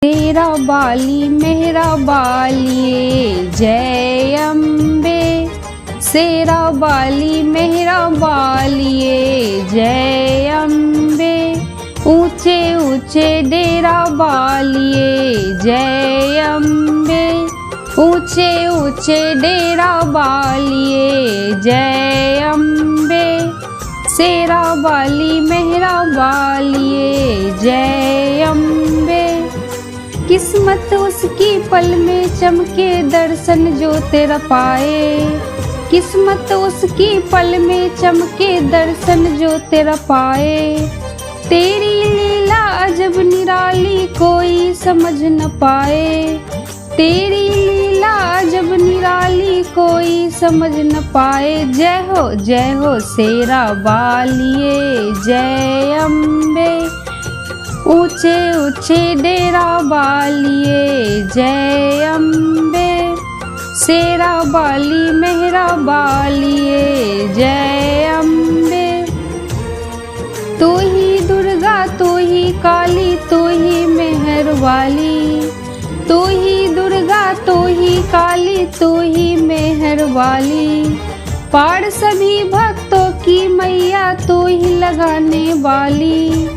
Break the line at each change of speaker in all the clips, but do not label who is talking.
तेरा बाली मेहरा बालिए जय अम्बे, शेरा बाली मेहरा बालिए जय अम्बे, ऊंचे ऊंचे डेरा बालिए जय अम्बे, ऊंचे ऊंचे डेरा बालिए जय अम्बे, शेरा बाली मेहरा बालिए जय अम्बे। किस्मत उसकी पल में चमके दर्शन जो तेरा पाए, किस्मत उसकी पल में चमके दर्शन जो तेरा पाए, तेरी लीला अजब निराली कोई समझ न पाए, तेरी लीला अजब निराली कोई समझ न पाए। जय हो शेरा बालिए जय अम्बे, ऊंचे ऊंचे डेरा बालिए जय अम्बे, शेरा बाली मेहरा बालिए जय अम्बे। तू ही दुर्गा तू ही काली तू ही मेहर वाली, तू ही दुर्गा तू ही काली तू ही मेहर वाली, पार सभी भक्तों की मैया तू ही लगाने वाली,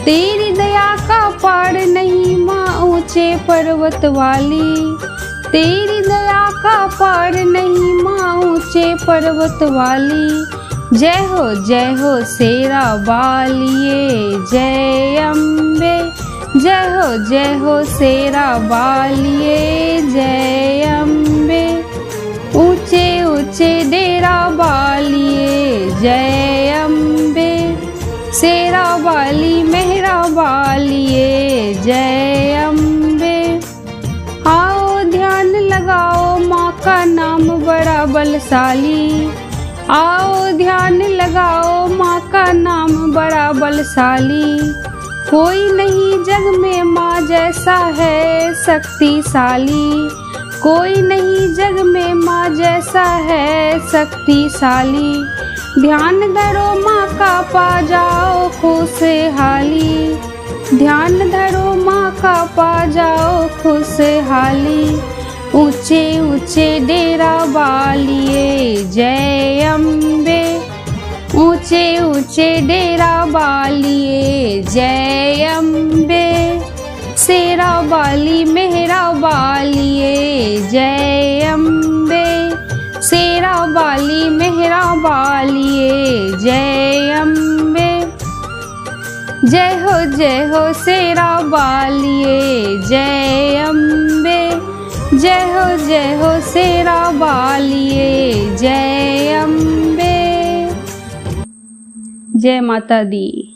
तेरी दया का पार नहीं माँ ऊंचे पर्वत वाली, तेरी दया का पार नहीं माँ ऊंचे पर्वत वाली। जय हो शेरा बालिए जय अम्बे, जय हो शेरा बालिए जय अम्बे, ऊंचे ऊंचे डेरा बालिए जय अम्बे, शेरा बाली मेहरा बालिए जय अम्बे। आओ ध्यान लगाओ माँ का नाम बड़ा बलशाली, आओ ध्यान लगाओ माँ का नाम बड़ा बलशाली, कोई नहीं जग में माँ जैसा है शक्तिशाली, कोई नहीं जग में माँ जैसा है शक्तिशाली, ध्यान धरो माँ का पा जाओ खुशहाली, ध्यान धरो माँ का पा जाओ खुशहाली, ऊंचे ऊंचे डेरा बालिए जय अम्बे, ऊंचे ऊंचे डेरा बालिए जय अम्बे, शेरा बाली मेहरा बालिए जय अम्बे, शेरा बाली मेहरा बालिए जय अम्बे। जय हो शेरा बालिए जय अम्बे, जय हो शेरा बालिए जय अम्बे। जय माता दी।